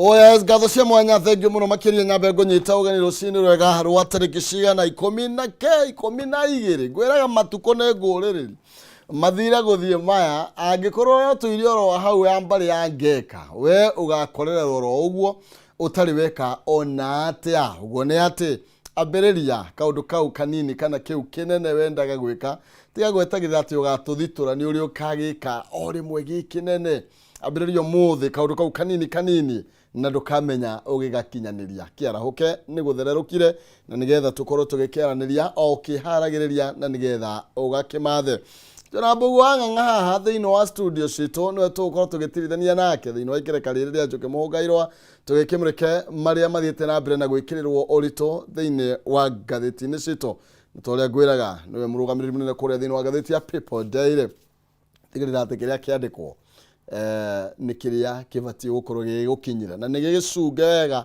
Oh yes, ngatho cia mwanya thengiå må no makä nyambe ngå ũgeni rũcinĩ rwega rwa tarĩki cigana ikũmi na ke 12 ngwĩraga matukũ nĩ ngũrĩrĩri mathire gũthiĩ maya angĩkorwo we ũtũire oro hau ya mbarĩ ya ngeka we ũgakorererwo oro ũguo ũtarĩ weka ona atĩa ũguo nĩ atĩ ambĩrĩria kaũndũ kau kanini kana kĩu kĩnene wendaga gwĩka tiga gwetagĩrĩra atĩ ũgatũthitũra nĩ ũrĩa ũkagĩka o rĩmwe gĩ kĩnene ambĩrĩria ũmũthĩ kaũndũ kau kanini kanini na ndũkamenya ũgĩgakinyanĩria kĩarahũke nĩ gũthererũkire na nĩgetha tũkorwo tũgĩkĩaranĩria o ũkĩharagĩrĩria na nĩgetha ũgakĩmathe twĩna Mbũgũ wa Ng'ang'a haha thĩinĩ wa studio citũ nĩwe tũgũkorwo tũgĩtirithania nake thĩinĩ wa ikereka rĩrĩ rĩa Njũkĩ Mũhũngairwa tũgĩkĩmũrĩke marĩa mathiĩte na mbere na gwĩkĩrĩrwo ũritũ thĩinĩ wa ngathĩti-inĩ citũ na ta ũrĩa ngwĩraga nĩwe mũrũgamĩrĩri mũnene kũrĩa thĩinĩ wa ngathĩti ya People Daily tigĩrĩra atĩ kĩrĩa kĩandĩkwo nĩ kĩrĩa kĩbatiĩ gũkorwo gĩgĩgũkinyĩra na nĩ gĩgĩcunge wega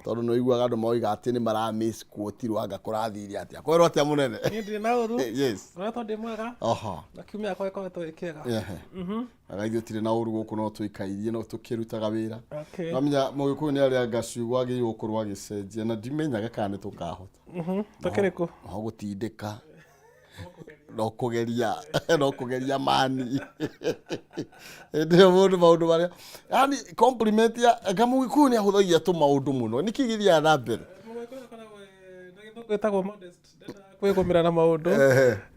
tondũ nĩ ũiguaga andũ moiga atĩ nĩ mara misquotirwo anga kũrathire atĩa kwerwo atĩa mũnene. Niĩ ndirĩ na ũru. Yes. Ngoretwo ndĩ mwega. Oho. Na kiumia gĩakwa gĩkoretwo gĩ kĩega. Ehe. Aga ithuĩ tũtirĩ na ũru gũkũ no tũikairie no tũkĩrutaga wĩra. Okay. Namenya mũgĩkũyũ nĩ arĩa anga ciugo agĩrĩirwo gũkorwo agĩcenjia na ndimenyaga kana nĩ tũkahota. Tũkĩrĩ kũ? No gũtindĩka no kũgeria no kũgeria mani hĩndĩ ĩyo mũndũ maũndũ marĩa yani compliment ya anga mũgĩkũyũ nĩ ahũthagia tũmaũndũ mũno nĩkĩ gĩthiaga na mbere? Mũgĩkũyũ akoragwo na gĩthũngũ ĩtagwo modest. Ndendaga kwĩgũmĩra na maũndũ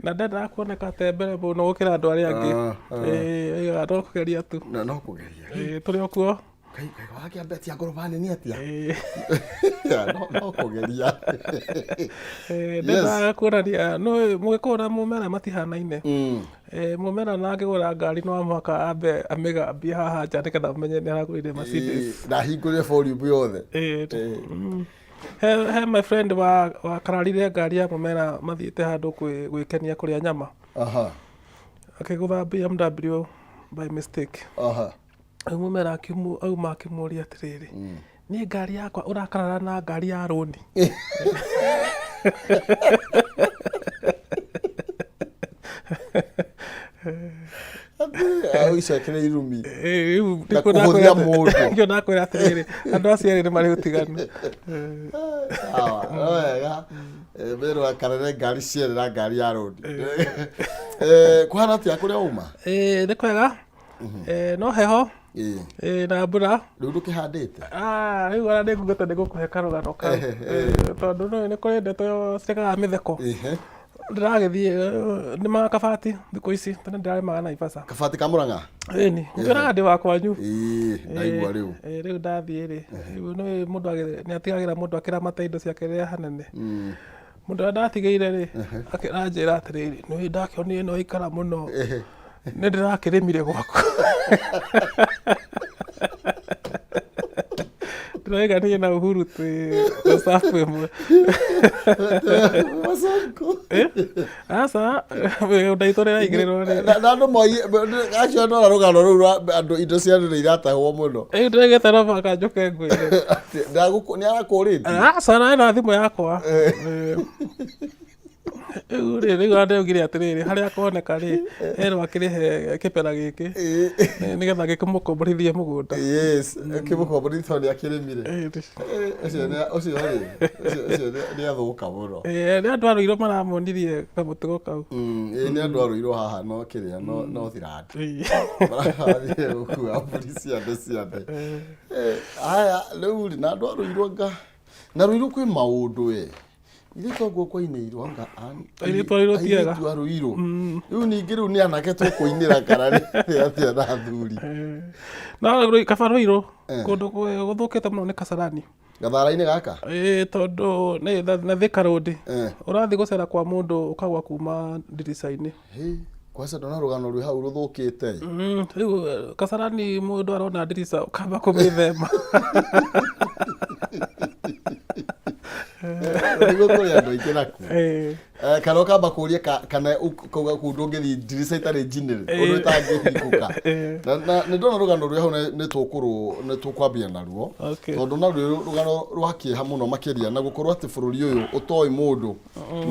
na ndendaga kuoneka te mbere mũno gũkĩra andũ arĩa angĩ. Ĩĩ, oigaga no kũgeria tu. No no kũgeria. Ĩĩ, tũrĩ o kuo. Kai kai wakĩambetia ngoroba nini atĩa? Ĩĩ. No no kũgeria. Ĩĩ, ndendaga kuonania nĩ mũgĩkũyũ na mũmera matihanaine. Mũmera na angĩgũra ngari no mũhaka ambe amĩgambie haha nja nĩgetha ũmenye nĩ aragũrire Mercedes. Na ahingũrire volume yothe. Ĩĩ. He my friend wa wakararire ngari ya mũmera mathiĩte handũ gwĩkenia kũrĩa nyama. Akĩgũtha BMW by mistake. Rĩu mũmera auma akĩmũria atĩrĩrĩ, niĩ ngari yakwa ũrakarara na ngari ya rũni? Icokere irumi. Rĩu Na nĩkuo kũhũthia ndakwĩra- mũndũ. nĩkĩo ndakwĩra atĩrĩrĩ, andũ acio erĩ nĩ marĩ ũtiganu. Sawa, no wega. Merwo akarere ngari cierĩ na ngari ya rũni. Kũhana atĩa kũrĩa uma? Ĩĩ, nĩ kwega. No heho. Ĩĩ. Na mbura. Rĩu ndũkĩhandĩte? Ah, rĩu ona nĩ ngugĩte nĩ ngũkũhe karũgano kau. Tondũ nĩ nĩ kũrĩ ndeto citekaga mĩtheko. Ndĩragĩthiĩ nĩmaga kabati thikũ ici tene ndĩrarĩmaga Naivasha. Kabati ka Mũrang'a? Ĩni, ngwĩraga ndĩ wa kwanyu. Ĩĩ, ndaigua rĩu. Rĩu ndathiĩ rĩ, rĩu nĩ mũndũ nĩ atigagĩra mũndũ akĩramata indo ciake rĩrĩa hanene. Mũndũ ũrĩa ndatigĩire rĩ, akĩranjĩra atĩrĩrĩ, nĩ ndakĩonire nĩ waikara mũno, nĩ ndĩrakĩrĩmire gwaku. Ndĩraiga niĩ na Uhuru twĩ WhatsApp ĩmwe. Macongo. Aca, mĩgũnda itũ nĩraingĩrĩrwo nĩ Na andũ moi acio andũ a rũgano rũu rwa andũ indo cia andũ nĩ iratahwo mũno. Rĩu ndĩragĩte no mũhaka njũke ngwĩre. Nĩ arakũrĩtie? Aca, na ĩno thimũ yakwa. Rĩu rĩ, rĩu ona ndĩraugire atĩrĩrĩ, harĩa akoneka rĩ, erwo akĩrĩhe kĩbera gĩkĩ, nĩgetha gĩkĩmũkomborithie mũgũnda. Yes, kĩmũkomborithie tondũ nĩ akĩrĩmire. Ũcio nĩ ũcio rĩ, ũcio nĩ athũka mũno. Nĩ andũ a Rũirũ maramonirie kamũtugo kau. Ĩĩ nĩ andũ a Rũirũ haha no kĩrĩa no no Thirandi. Marathire gũkua mbũri cia andũ ciothe. Haya rĩu rĩ, na andũ a Rũirũ anga, na Rũirũ kwĩ maũndũ we. Ithe toguo kwainĩirwo anga Airĩtu a Rũirũ ti ega. Airĩtu a Rũirũ. Rĩu ningĩ rĩu nĩ anake tũkũinĩra kana nĩ atĩa na athuri. No kaba Rũirũ kũndũ gũthũkĩte mũno nĩ Kasarani. Gathara-inĩ gaka? Ĩĩ tondũ nĩ na Thika Road. Ũrathiĩ gũcera kwa mũndũ ũkagwa kuma ndirica-inĩ. Hĩ, kwanza ndona rũgano rwĩ hau rũthũkĩte. Rĩu Kasarani mũndũ arona ndirica ũkamba kũmĩthema. Nĩguo kũrĩ andũ aingĩ nakuo. Eh, Eh, kana ũkamba kũria kana kauga kũu ndũngĩthiĩ ndirica itarĩ njinĩre ũndũ ĩtangĩhingũka. Na nĩ ndona rũgano rwĩ hau nĩ tũkwambia naruo tondũ naruo rũgano rwa kĩeha mũno makĩria na gũkorwo atĩ bũrũri ũyũ ũtoĩ mũndũ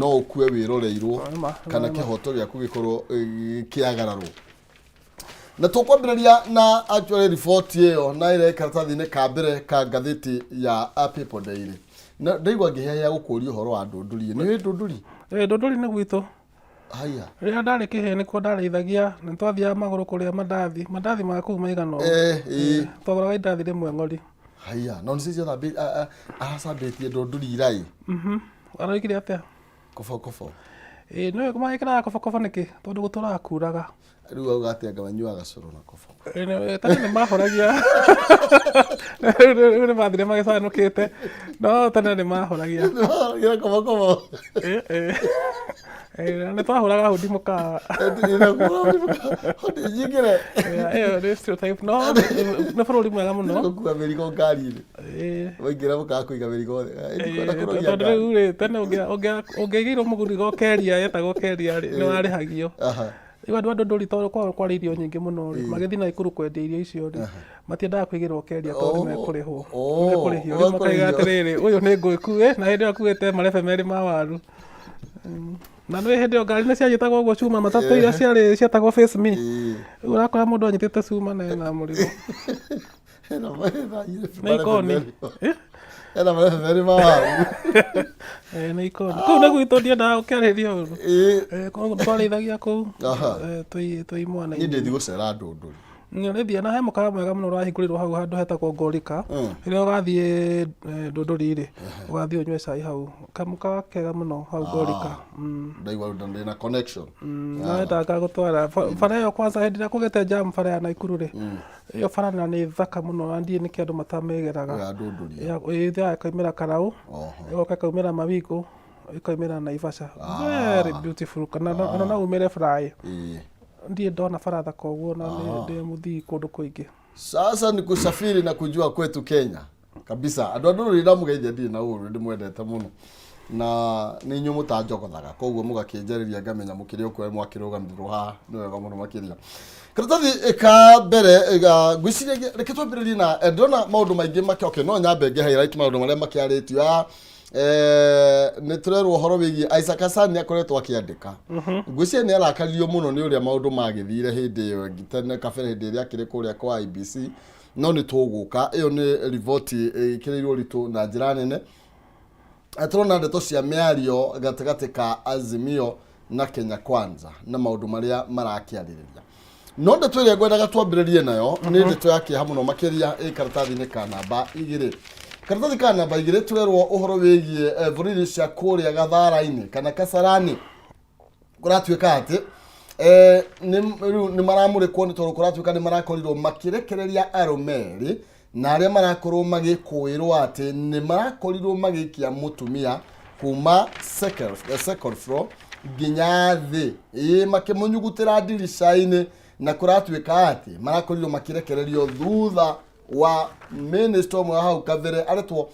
no ũkue wĩroreirwo kana kĩhoto gĩaku gĩkorwo gĩkĩagararwo. Na tũkwambĩrĩria na actually riboti ĩyo na ĩrĩa ĩ karatathi-inĩ ka mbere ka ngathĩti ya People Daily. Na ndaigua ngĩhĩahĩa gũkũria ũhoro wa Ndũndũri. Nĩ ũĩ Ndũndũri? Ĩĩ, Ndũndũri nĩ gwitũ. Haya. Rĩrĩa ndarĩ kĩhĩĩ nĩkuo ndarĩithagia, na nĩtwathiaga magũrũ kũrĩa mandathi. Mandathi ma kũu maigana ũũ. Eh, ĩĩ. Twagũraga indathi rĩmwe ng'ori. Haya, no nĩ cio aracambĩtie Ndũndũri ira ĩ. Aroigire atĩa? Kobokobo. Ĩĩ nĩũĩ magĩkĩraga kobokobo nĩkĩ? Tondũ gũtũraga kuraga. Rĩu auga atĩ anga manyuaga cũrũ na kobokobo. Tene nĩ mahoragia, rĩu nĩ mathire magĩcanũkĩte, no tene nĩ mahoragia. Nĩ mahoragia kobokobo. Nĩ twahũraga hundi mũkawa. Hundi nyingĩre. Ĩyo nĩ stereotype, no nĩ bũrũri mwega mũno. Gũkua mĩrigo ngari-inĩ. Waingĩra mũkawa kũiga mĩrigo ndikwenda kũroria Tondũ ngari. rĩu rĩ, tene ũngĩaigĩirwo mũrigo keria yetagwo keria rĩ, nĩ warĩhagio. Rĩu andũ a Ndũndũri tondũ kwao kwarĩ irio nyingĩ mũno rĩ, magĩthiĩ Naikuru kwendia irio icio rĩ, matiendaga kũigĩrwo keria tondũ nĩ mekũrĩhwo. Nĩ mekũrĩhio. Rĩu makaiga atĩrĩrĩ, ũyũ nĩ ngũ ĩkue, na hĩndĩ ĩyo akuĩte marebe merĩ ma waru. Na nĩ hĩndĩ ĩyo ngari nĩ cianyitagwo ũguo cuma, matatũ iria ciarĩ cietagwo face me. Rĩu ũrakora mũndũ anyitĩte cuma na ena mũrigo. Nĩ ikoni. Ena marebe merĩ ma waru. Nĩ ikoni. Kũu nĩ gwitũ ndiendaga gũkĩarĩria ũru. Koguo twarĩithagia kũu twĩ imwana. Niĩ ndĩthiĩ gũcera Ndũndũri. Nĩ ũrĩthiĩ na he mũkawa mwega mũno ũrahingũrirwo hau handũ hetagwo Ngorika. Rĩrĩa ũgathiĩ Ndũndũri rĩ, ũgathiĩ ũnyue cai hau. Kamũkawa kega mũno hau Ngorika. Ndaigua ndĩna connection. Na wenda ngagũtwara. Bara ĩyo kwanza hĩndĩ ĩrĩa kũgĩte jam bara ya Naikuru rĩ, ĩyo bara na nĩ thaka mũno na ndiũĩ nĩkĩ andũ matamĩgeraga. Ya Ndũndũri. Ĩthiaga ĩkaumĩra Karaũ, ĩgoka ĩkaumĩra Mawingu, ĩkaumĩra Naivasha. Very beautiful. Kana ona no umĩre Fly. Ndirĩ ndona bara thaka ũguo na ndĩ mũthii kũndũ kũingĩ. Sasa ni kusafiri na kujua kwetu Kenya kabisa. Andũ a Ndũrũri ndamũgeithia ndirĩ na ũru, ndĩmwendete mũno na nĩ inyuĩ mũtanjogothaga koguo mũgakĩnjarĩria ngamenya mũkĩrĩ o kũrĩa mwakĩrũgamĩrĩrwo haha nĩ wega mũno makĩria. Karatathi ka mbere ngwĩciria reke twambĩrĩrie na ndĩrona maũndũ maingĩ makĩ okay, no nyambe ngĩ highlight maũndũ marĩa makĩarĩtio haha. Nĩ tũrerwo ũhoro wĩgiĩ Isaac Hassan nĩ akoretwo akĩandĩka. Ngwĩciria nĩ arakaririo mũno nĩ ũrĩa maũndũ magĩthire hĩndĩ ĩyo ĩngĩ tene kabere hĩndĩ ĩrĩa akĩrĩ kũrĩa kwa IBC, no nĩ tũgũka. Ĩyo nĩ riboti ĩkĩrĩirwo ũritũ na njĩra nene. Tũrona ndeto cia mĩario gatagatĩ ka Azimio na Kenya Kwanza na maũndũ marĩa marakĩarĩrĩria. No ndeto ĩrĩa ngwendaga twambĩrĩrie nayo nĩ ndeto ya kĩeha mũno makĩria ĩ karatathi-inĩ ka namba 2. Karatathi ka namba 2 tũrerwo ũhoro wĩgiĩ borithi cia kũrĩa Gathara-inĩ kana Kasarani. Kũratuĩka atĩ rĩu nĩ maramũrĩkwo nĩ tondũ kũratuĩka nĩ marakorirwo makĩrekereria arũme erĩ na arĩa marakorwo magĩkũĩrwo atĩ nĩ marakorirwo magĩikia mũtumia kuma second floor nginya thĩ, ĩĩ makĩmũnyugutĩra ndirica-inĩ, na kũratuĩka atĩ marakorirwo makĩrekererio thutha wa minister ũmwe wa hau kabere aretwo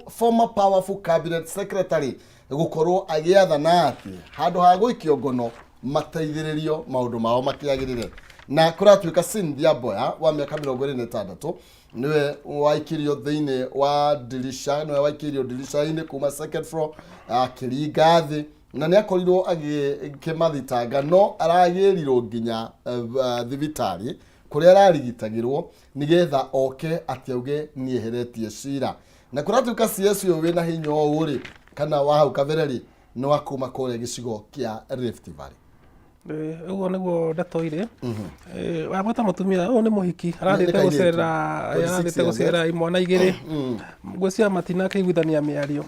former powerful cabinet secretary gũkorwo agĩathana atĩ handũ ha gũikio ngono mateithĩrĩrio maũndũ mao makĩagĩrĩre. Na kũratuĩka Cynthia Mboya wa mĩaka 26 nĩwe waikirio thĩinĩ wa ndirica, nĩwe waikirio ndirica-inĩ kuma second floor akĩringa thĩ, na nĩ akorirwo agĩkĩmathitanga, no aragĩrirwo nginya thibitarĩ kũrĩa ararigitagĩrwo nĩgetha oke atĩ auge nĩeheretie cira. Na kũratuĩka CS ũyũ wĩna hinya ũũ rĩ, kana wa hau kabere rĩ, nĩ wa kuma kũrĩa gĩcigo kĩa Rift Valley. Ũguo nĩguo ndeto irĩ. Wagweta mũtumia ũyũ nĩ mũhiki, arathiĩte Nĩ kairĩtu. gũcerera, 26 arathiĩte years, gũcerera imwana igĩrĩ. Ngwĩciria matinakĩiguithania mĩario.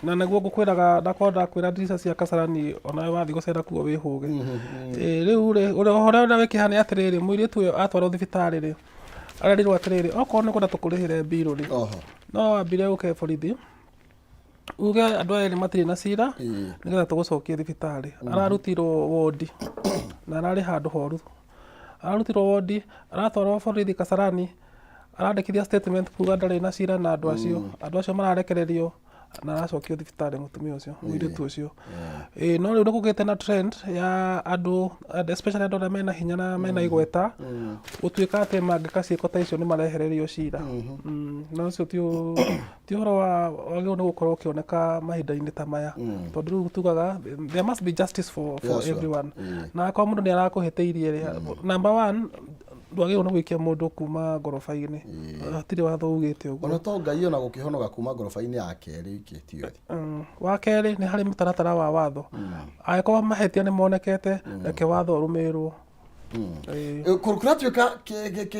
Na nĩguo ngũkwĩraga, ndakorwo ndakwĩra ndirica cia Kasarani onawe wathiĩ gũcera kuo wĩhũge. Rĩu rĩ, ũhoro ũrĩa wĩ kĩeha nĩ atĩrĩrĩ, mũirĩtu ũyũ atwarwo thibitarĩ rĩ, arerirwo atĩrĩrĩ, okorwo nĩ ũkwenda tũkũrĩhĩre mbirũ rĩ, no wambire ũke borithi, uge andũ aya erĩ matirĩ na cira, nĩgetha tũgũcokie thibitarĩ. Ararutirwo wondi na ararĩ handũ horu. Ararutirwo wondi, aratwarwo borithi Kasarani, arandĩkithia statement kuga ndarĩ na cira na andũ acio. Andũ acio mararekererio. Na aracokio thibitarĩ mũtumia ũcio, mũirĩtu ũcio. Ĩĩ, no rĩu nĩ kũgĩte na trend ya andũ, especially andũ arĩa mena hinya na mena igweta, gũtuĩka atĩ mangĩka ciĩko ta icio nĩ marehererio cira. Na ũcio ti ũhoro wa wagĩrĩirwo nĩ gũkorwo ũkĩoneka mahinda-inĩ ta maya, tondũ rĩu tugaga there must be justice for everyone. Na akorwo mũndũ nĩ arakũhĩtĩirie rĩ, number one, ndwagĩrĩirwo nĩ gũikia mũndũ kuma ngoroba-inĩ. Hatirĩ watho ugĩte ũguo. Ona to Ngai, ona gũkĩhonoka kuma ngoroba-inĩ ya kerĩ ũikĩtio rĩ. Wa kerĩ, nĩ harĩ mũtaratara wa watho. Angĩkorwo mahĩtia nĩ monekete, reke watho ũrũmĩrĩrwo. Ĩĩ. Kũratuĩka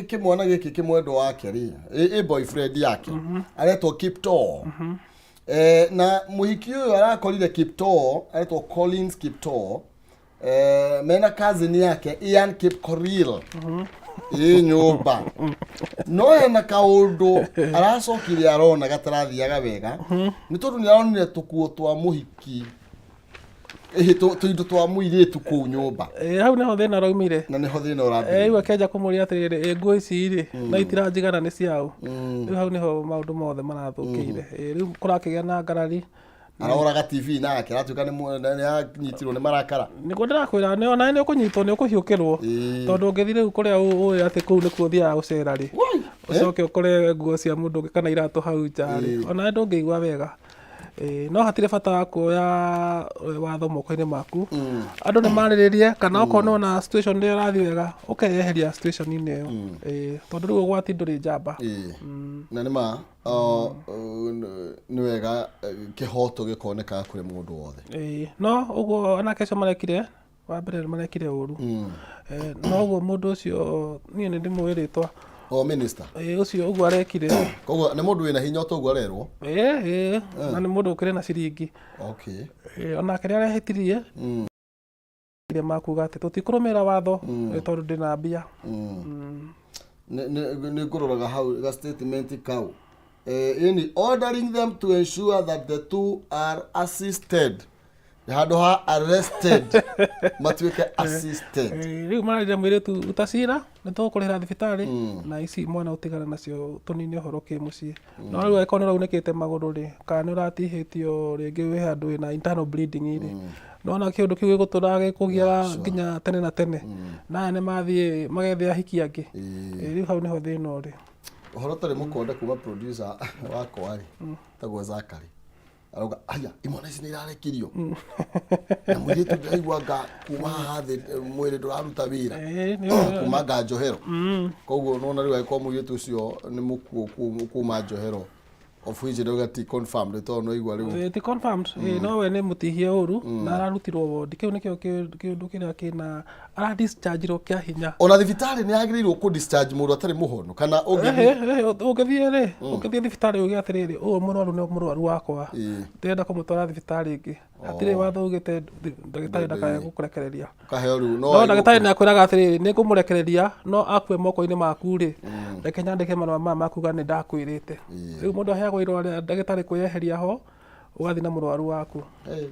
kĩmwana gĩkĩ kĩmwendwa wake rĩ, ĩ boyfriend yake aretwo Kiptoo. Na mũhiki ũyũ arakorire Kiptoo aretwo Collins Kiptoo, mena cousin yake Ian Kipkorir ĩ nyũmba, no hena kaũndũ aracokire arona gatarathiaga wega, nĩ tondũ nĩ aronire tũkuo twa mũhiki, tũindo twa mũirĩtu kũu nyũmba. Ĩĩ, hau nĩho thĩna ũraumire. Na nĩho thĩna ũrambĩrĩria. Rĩu akĩanjia kũmũria atĩrĩrĩ, ĩ nguo ici rĩ, na itiranjigana, nĩ ciaũ? Rĩu hau nĩho maũndũ mothe marathũkĩire. Ĩĩ, rĩu kũrakĩgĩa na ngarari. Arahoraga TV nake aratuĩka nĩ anyitirwo nĩ marakara. Nĩguo ndĩrakwĩra, nĩ onawe nĩ ũkũnyitwo, nĩ ũkũhiũkĩrwo. Tondũ ũngĩthiĩ rĩu kũrĩa ũĩ atĩ kũu nĩkuo ũthiaga gũcera rĩ, ũcoke ũkore nguo cia mũndũ ũngĩ kana iratũ hau nja rĩ, onawe ndũngĩigua wega. Ĩĩ, no hatirĩ bata wa kuoya watho moko-inĩ maku. Andũ nĩ marĩrĩrie, kana okorwo nĩ wona situation ĩyo ĩrathiĩ wega, ũkeyeheria situation-inĩ ĩyo. Ĩĩ, tondũ rĩu ũgwati ndũrĩ njamba. Ĩĩ. Na nĩ ma nĩ wega kĩhoto gĩkoneka kũrĩ mũndũ wothe. Ĩĩ, no ũguo anake acio marekire, wa mbere nĩ marekire ũru. No ũguo mũndũ ũcio, niĩ nĩ ndĩmũĩ rĩtwa. O minister? Ĩĩ, ũcio ũguo arekire. Koguo nĩ mũndũ wĩna hinya o toguo arerwo. Ĩĩ, na nĩ mũndũ ũkĩrĩ na ciringi. Ĩĩ, onake nĩ arehĩtirie makuga atĩ tũtikũrũmĩrĩra watho tondũ ndĩna mbia. Nĩ ngũroraga hau ga statement kau, yani ordering them to ensure that the two are assisted handũ ha arrested, matuĩke assisted. Ĩĩ, rĩu mararire mũirĩtu utacira nĩ tũgũkũrĩhĩra thibitarĩ na ici mwana ũtigane nacio, tũnine ũhoro kĩ mũciĩ. No rĩu angĩkorwo nĩ ũraunĩkĩte magũrũ rĩ, kana nĩ ũratihĩtio rĩngĩ, wĩ handũ wĩna internal bleeding rĩ, nona kĩũndũ kĩu gĩgũtũra gĩkũgiaga nginya tene na tene, na aya nĩ mathiĩ magethe ahiki angĩ. Ĩĩ, rĩu hau nĩho thĩna ũrĩ. Ũhoro ũtarĩ mũkonde kuma producer wakwa rĩ, tagwo Zakari, arauga aya imwana ici nĩ irarekirio na mũirĩtu ndĩraigua nga kuma haha thĩ, mwĩrĩ ndũraruta wĩra. Ĩĩ, kuma nga njohero. Koguo nona rĩu angĩkorwo mũirĩtu ũcio nĩ mũkuũ kuma njohero, of which ndauga ti confirmed, tondũ no igua rĩu. Ĩĩ, ti confirmed. Ĩĩ, no we nĩ mũtihie ũru na ararutirwo wondi, kĩu nĩkĩo kĩũndũ kĩrĩa kĩna ara discharge-irwo kĩa hinya. Ona thibitarĩ nĩ yagĩrĩirwo kũ discharge mũndũ atarĩ mũhonu kana ũngĩthiĩ? Ehe, ũngĩthiĩ rĩ, ũngĩthiĩ thibitarĩ uge atĩrĩrĩ, ũyũ mũrwaru nĩ mũrwaru wakwa, ndĩrenda kũmũtwara thibitarĩ ĩngĩ, hatirĩ watho ugĩte ndagĩtarĩ ndakae gũkũrekereria. Ũkaheo rĩu no No ndagĩtarĩ nĩ akwĩraga atĩrĩrĩ, nĩ ngũmũrekereria, no akue moko-inĩ maku rĩ, reke nyandĩke marũa maya makuga nĩ ndakwĩrĩte. Rĩu mũndũ aheagwo irũa rĩa ndagĩtarĩ kwĩyeheria ho, ũgathiĩ na mũrwaru waku. Hey.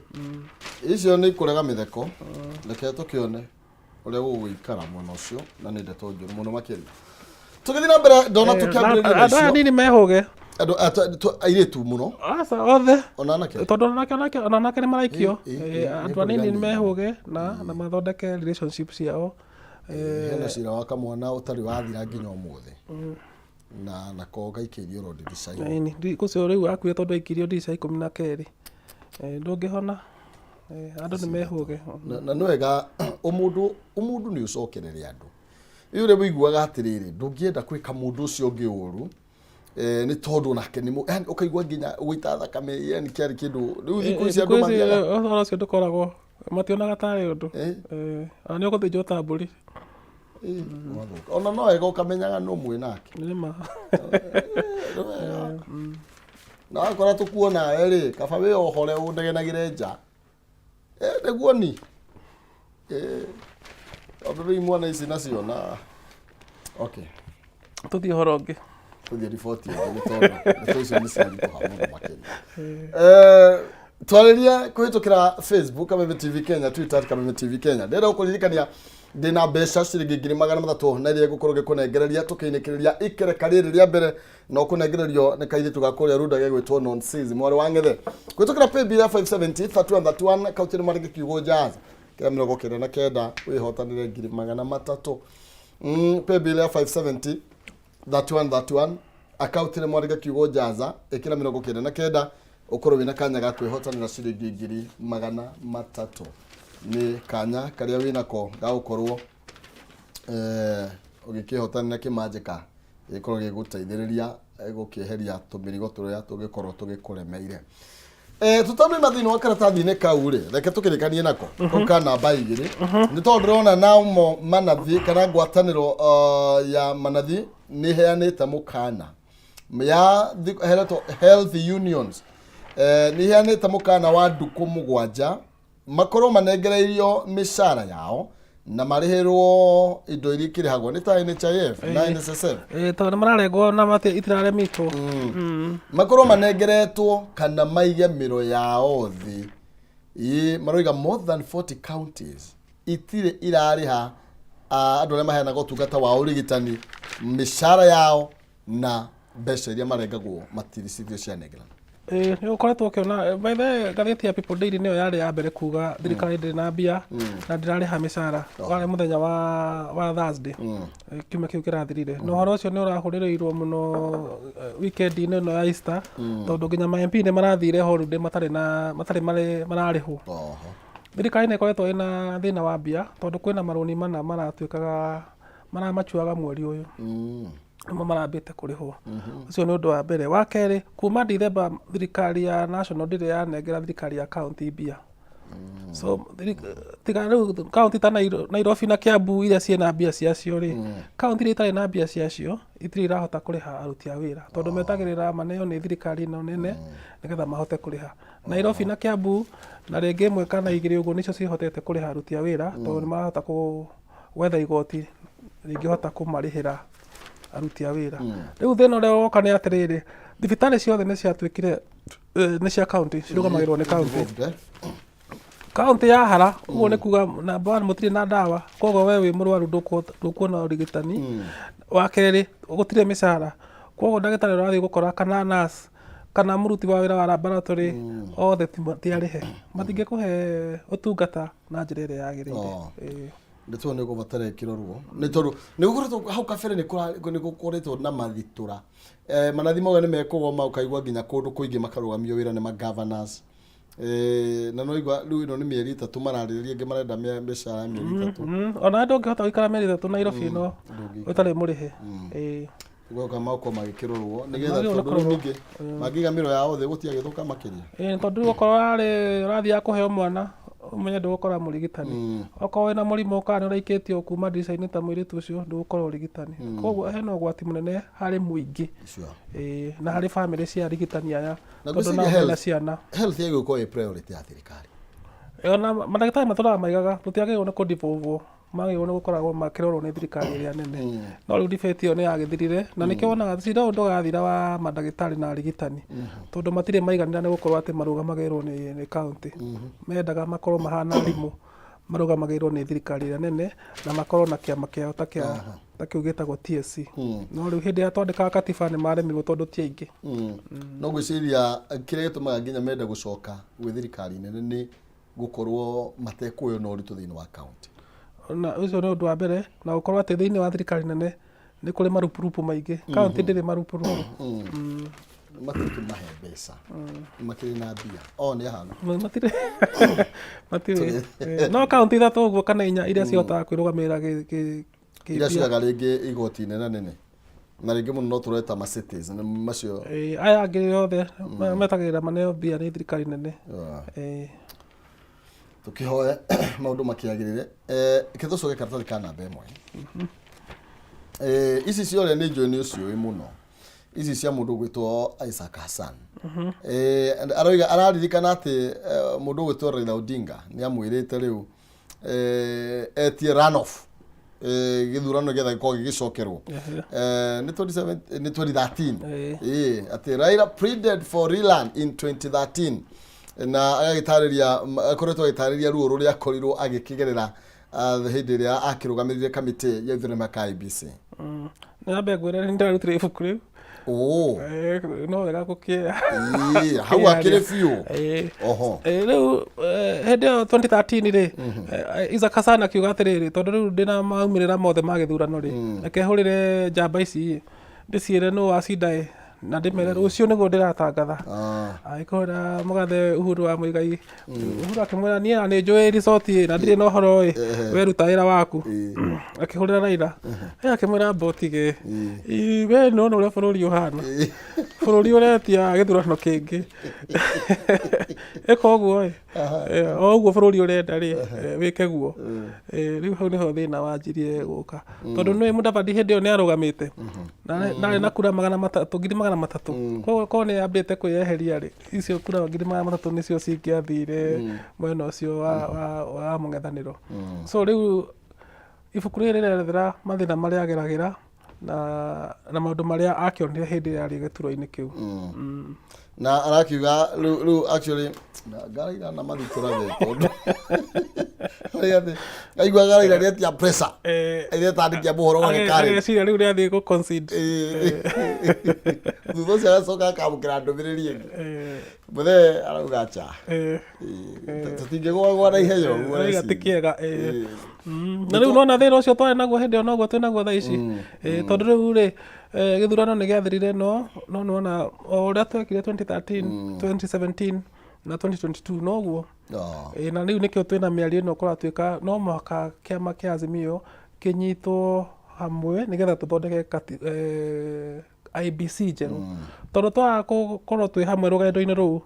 Icio nĩ ikũrega mĩtheko. Reke tũkĩone ũrĩa gũgũikara mwena ũcio, na nĩ ndeto njũru mũno makĩria. Tũgĩthiĩ na mbere, ndona tũkĩambĩrĩria na Andũ aya icio. Nini mehũge. Andũ airĩtu mũno? Aca, othe. Ona anake? Tondũ onake nĩ maraikio. Ĩ, Andũ anini nĩ nĩ mehũge na mathondeke relationship ciao. Hena cira wa kamwana ũtarĩ wathira nginya ũmũthĩ, na nako gaikĩirio ro ndirica-inĩ. Ĩni, ũcio rĩu akuire tondũ aikirio ndirica 12. Ndũngĩhona. Andũ nĩ mehũge. Na nĩ wega ũmũndũ nĩ ũcokerere andũ ĩ ũrĩa ũiguaga atĩrĩrĩ, ndũngĩenda gwĩka mũndũ ũcio ũngĩ ũru, nĩ tondũ nake nĩ yani ũkaigua nginya gũita thakame, yani kĩarĩ kĩndũ rĩu thikũ ici andũ Thikũ ici, mathiaga. Ũhoro ũcio ndũkoragwo, mationaga tarĩ ũndũ. Ona nĩ ũgũthĩnjwo ta mbũri. Ũgathũka. Ona no wega ũkamenyaga nũ mwĩ nake. Nĩ ma. Nĩ wega. Na wakora tũkuonawe rĩ, kaba wĩ ohore ũndegenagĩre nja. Nĩguo ni, tondũ rĩu imwana ici nacio na okay. Tũthiĩ ũhoro ũngĩ. Tũthiĩ riboti ĩngĩ, nĩ tondũ ndeto icio nĩ ciaritũha mũno makĩria. Twarĩrie kũhĩtũkĩra Facebook Kameme TV Kenya, Twitter @KamemeTV Kenya. Ndĩrenda gũkũririkania Ndĩna mbeca ciringi 300,000 na iria ngũkorwo ngĩkũnengereria tũkĩinĩkĩrĩria ikereka rĩrĩ rĩa mbere, na ũkũnengererio nĩ kairĩtu ga kũrĩa Runda gegwĩtwo Nonsis mwarĩ wa Ng'ethe kũhĩtũkĩra paybill ya 570 31 31 kaunti nĩ marĩngĩ kiugo jazz kĩa 99 wĩhotanĩre 300,000. Paybill ya 570 31 31, akaunti nĩ mwandĩke kiugo jaza, ĩkĩra 99, ũkorwo wĩna kanya ga kwĩhotanĩra ciringi 300,000. Nĩ kanya karĩa wĩnako ga gũkorwo ũgĩkĩhotanĩra kĩmanjĩka gĩkorwo gĩgũteithĩrĩria gũkĩeheria tũmĩrigo tũrĩa tũngĩkorwo tũgĩkũremeire. Tũtanoima thĩinĩ wa karatathi-inĩ kau rĩ, reke tũkĩrĩkanie nako kau ka namba 2, nĩ tondũ ndĩrona namo manathi kana ngwatanĩro ya manathi nĩ ĩheanĩte mũkana ya heretwo health unions, nĩ ĩheanĩte mũkana wa ndukũ 7 makorwo manengereirio mĩcara yao na marĩhĩrwo indo iria ikĩrĩhagwo nĩ ta NHIF na NSSF. Tondũ nĩ mararengwo na itiraremitwo. Makorwo manengeretwo kana maige mĩro yao thĩ. Ĩ maroiga more than 40 counties itirĩ irarĩha andũ arĩa maheanaga ũtungata wa ũrigitani mĩcara yao na mbeca iria marengagwo matiricithio cianengerana. Ĩĩ, nĩ ũkoretwo ũkĩona by the way, ngathĩti ya People Daily nĩyo yarĩ ya mbere kuga thirikari ndĩrĩ na mbia na ndĩrarĩha mĩcara. Warĩ mũthenya wa Thursday kiumia kĩu kĩrathirire, na ũhoro ũcio nĩ ũrahũrĩrĩirwo mũno weekend-inĩ ĩno ya Easter, tondũ nginya ma MP nĩ marathire holiday matarĩ na matarĩ marĩ mararĩhwo. Thirikari nĩ ĩkoretwo ĩna thĩna wa mbia tondũ kwĩna marũni mana maratuĩkaga maramacuaga mweri ũyũ, nĩmo marambĩte kũrĩhwo. Ũcio nĩ ũndũ wa mbere. Wa kerĩ, kuma Dithemba thirikari ya national ndĩrĩ yanengera thirikari ya county mbia. So tiga rĩu county ta Nairobi na Kiambu iria ciĩna mbia ciacio rĩ, county iria itarĩ na mbia ciacio itirĩ irahota kũrĩha aruti a wĩra, tondũ metagĩrĩra maneo nĩ thirikari ĩno nene nĩgetha mahote kũrĩha. Nairobi na Kiambu na rĩngĩ ĩmwe kana igĩrĩ ũguo nĩcio cihotete kũrĩha aruti a wĩra, tondũ nĩ marahota gwetha igoti rĩngĩhota kũmarĩhĩra aruti a wĩra. Rĩu thĩna ũrĩa woka nĩ atĩrĩrĩ, thibitarĩ ciothe nĩ ciatuĩkire nĩ cia county, cirũgamagĩrĩrwo nĩ county. Devolved, eh? County ya hara ũguo nĩ kuga namba one mũtirĩ na ndawa, koguo we wĩ mũrwaru ndũkuona ũrigitani. Wa kerĩ, gũtirĩ mĩcara, koguo ndagĩtarĩ ũrathiĩ gũkora kana nurse kana mũruti wa wĩra wa laboratory othe ti arĩhe, matingĩkũhe ũtungata na njĩra ĩrĩa yagĩrĩire. Ĩĩ. Nĩ tondũ nĩ gũbatara ĩkĩrorwo, nĩ tondũ nĩ gũkoretwo hau kabere nĩ gũkoretwo na mathitũra. Manathi mauga nĩ mekũgoma, ũkaigua nginya kũndũ kũingĩ makarũgamio wĩra nĩ ma governors. Na no igua rĩu ĩno nĩ mĩeri 3 mararĩrĩria, angĩ marenda mĩcara ya mĩeri 3. Ona ndũngĩhota gũikara mĩeri 3 Nairobi ĩno ũtarĩ mũrĩhe. Ĩĩ. Gũka makorwo magĩkĩrorwo nĩgetha Magĩrĩirwo nĩ tondũ rĩu kũrorwo. ningĩ mangĩiga mĩro yao thĩ gũtiagĩthũka makĩria. Ĩĩ, tondũ rĩu okorwo ũrarĩ ũrathiaga kũheo mwana, ũmenye ndũgũkora mũrigitani. Okorwo wĩna mũrimũ kana nĩ ũraikĩtio kuma ndirica-inĩ ta mũirĩtu ũcio, ndũgũkora ũrigitani. Koguo hena ũgwati mũnene harĩ mũingĩ. Ĩĩ, na harĩ bamĩrĩ cia arigitani aya, Na tondũ ngwĩciria nao mena ciana. Health yagĩrĩirwo gũkorwo ĩ priority ya thirikari. Ona mandagĩtarĩ matũraga maigaga tũtiagĩrĩirwo nĩ kũ-devolve, magĩrĩirwo nĩ gũkoragwo makĩrorwo nĩ thirikari ĩrĩa nene. No rĩu debate ĩyo nĩ yagĩthirire, na nĩkĩo wonaga cira ũyũ ndũgathira wa mandagĩtarĩ na arigitani, tondũ matirĩ maiganĩra nĩ gũkorwo atĩ marũgamagĩrĩrwo nĩ county. Mendaga makorwo mahana arimũ, marũgamagĩrĩrwo nĩ thirikari ĩrĩa nene na makorwo na kĩama kĩao ta kĩa ta kĩu gĩtagwo TSC. No rĩu hĩndĩ ĩrĩa twandĩkaga katiba nĩ maremirwo tondũ ti aingĩ. No ngwĩciria kĩrĩa gĩtũmaga nginya mende gũcoka gwĩ thirikari nene nĩ gũkorwo matekuoywo na ũritũ thĩinĩ wa county. Na ũcio nĩ ũndũ wa mbere, na gũkorwo atĩ thĩinĩ wa thirikari nene nĩ kũrĩ marupurupu maingĩ. County ndĩrĩ marupurupu. Matikĩmahe mbeca, makĩrĩ na mbia o nĩ ahanu. Matirĩ, matirĩ. No county 3 ũguo kana 4 iria cihotaga kwĩrũgamĩrĩra iria kĩmbia. cioyaga rĩngĩ igoti nene nene na rĩngĩ mũno no tũreta ma cities nĩ macio. Aya angĩ othe metagĩrĩra maneo mbia nĩ thirikari nene. Tũkĩhoe maũndũ makĩagĩrĩre. Reke tũcoke karatathi ka namba 1. Ici ciothe nĩ njũĩ nĩ ũciũĩ mũno, ici cia mũndũ ũgwĩtwo Isaac Hassan. Aroiga araririkana atĩ mũndũ ũgwĩtwo Raila Odinga nĩ amwĩrĩte rĩu etie runoff, gĩthurano gĩetha gĩkorwo gĩgĩcokerwo. Nĩ 27, nĩ 2013. Atĩ Raila pleaded for rerun in 2013, na agagĩtarĩria, akoretwo agĩtarĩria ruo rũrĩa akorirwo agĩkĩgerera. Hĩndĩ ĩrĩa akĩrũgamĩrĩire kamĩtĩ ya ithurano ka IEBC. Nyambe ngwĩre nĩ ndĩrarutire ibuku rĩu. Oh. No wega gũkĩa. Ĩĩ, hau akĩrĩ biũ. Oho. Rĩu hĩndĩ ĩyo 2013 rĩ, Isaac Hassan akiuga atĩrĩrĩ, tondũ rĩu ndĩna maumĩrĩra mothe ma gĩthurano rĩ, reke hũrĩre njamba ici ndĩciĩre nũ wacinda ĩ, na ndĩmere rũciũ nĩguo ndĩratangatha. Agĩkũhũra mũgathe Uhuru wa Muigai. Uhuru akĩmwĩra, niĩ na nĩ njũĩ resort ĩ, na ndirĩ na ũhoro ĩ, we ruta wĩra waku. Akĩhũrĩra Raila. Akĩmwĩra amba ũtige. Ĩ, we nĩwona ũrĩa bũrũri ũhana. Bũrũri ũretia gĩthurano kĩngĩ. Ĩka ũguo ĩ. O ũguo bũrũri ũrenda rĩ, wĩke guo. Rĩu hau nĩho thĩna wanjirie gũka. Tondũ nĩũĩ Mudavadi hĩndĩ ĩyo nĩ arũgamĩte. Na ndarĩ na kura 300, 300,000. Koguo korwo nĩ ambĩte kwĩyeheria rĩ, icio kura 300,000 nĩcio cingĩathire mwena ũcio wa mũng'ethanĩro. So rĩu ibuku rĩrĩ rĩrerethera mathĩna marĩa ageragĩra na maũndũ marĩa akĩonire hĩndĩ ĩrĩa arĩ gĩturwa-inĩ kĩu. Na arakiuga rĩu actually ngaraira na mathitũrage tondũ atĩ aiguaga Raila nĩ etia pressure ĩrĩa ĩtandĩkia mũhoro wake karĩ Ageciria rĩu nĩathiĩ gũ concede. Thutha ũcio agacoka akamũkĩra ndũmĩrĩri ĩngĩ. Mũthee arauga acha, tũtingĩgwagwa na ihenya ũguo. Arauga ti kĩega. Na rĩu nona thĩna ũcio twarĩ naguo hĩndĩ ĩyo noguo twĩ naguo thaa ici. Tondũ rĩu rĩ, gĩthurano nĩ gĩathirire, no nĩwona o ũrĩa twekire 2013, 2017 na 2022 noguo. Na rĩu nĩkĩo twĩna mĩario ĩno kũratuĩka no mũhaka kĩama kĩa Azimio kĩnyitwo hamwe nĩgetha tũthondeke IEBC njerũ. Tondũ twaga gũkorwo twĩ hamwe rũgendo-inĩ rũu,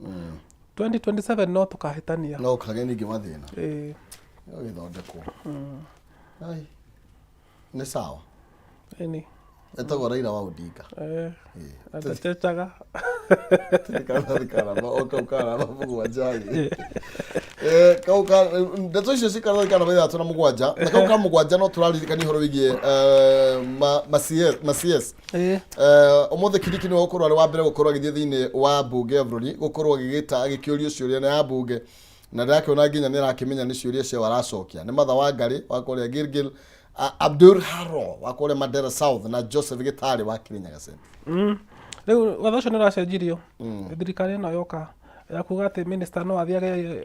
2027 no tũkahĩtania. No kagĩa ningĩ mathĩna. Gagĩthondekwo. Ai. Nĩ sawa. Ĩni. Etagwo Raila wa Odinga. Atachechaga. Karatathi ka namba o kau ka namba 7 rĩ. Kau ka ndeto icio ci karatathi ka namba 6 na 7, na kau ka 7 no tũraririkania ũhoro wĩgiĩ ma CS. Ũmũthĩ Kindiki nĩwe ũgũkorwo arĩ wa mbere gũkorwo agĩthiĩ thĩinĩ wa mbunge ya bũrũri gũkorwo agĩgĩta agĩkĩũrio ciũria nĩ ya mbunge, na ndĩrakĩona nginya nĩ arakĩmenya nĩ ciũria ciao aracokia. Nĩ Martha Wangari wa kũrĩa Gilgil, Abdul Haro wa kũrĩa Mandera South na Joseph Gĩtarĩ wa Kirinyaga Central. Rĩu watho ũcio nĩ ũracenjirio thirikari ĩno yoka ya kuga atĩ minister no athiage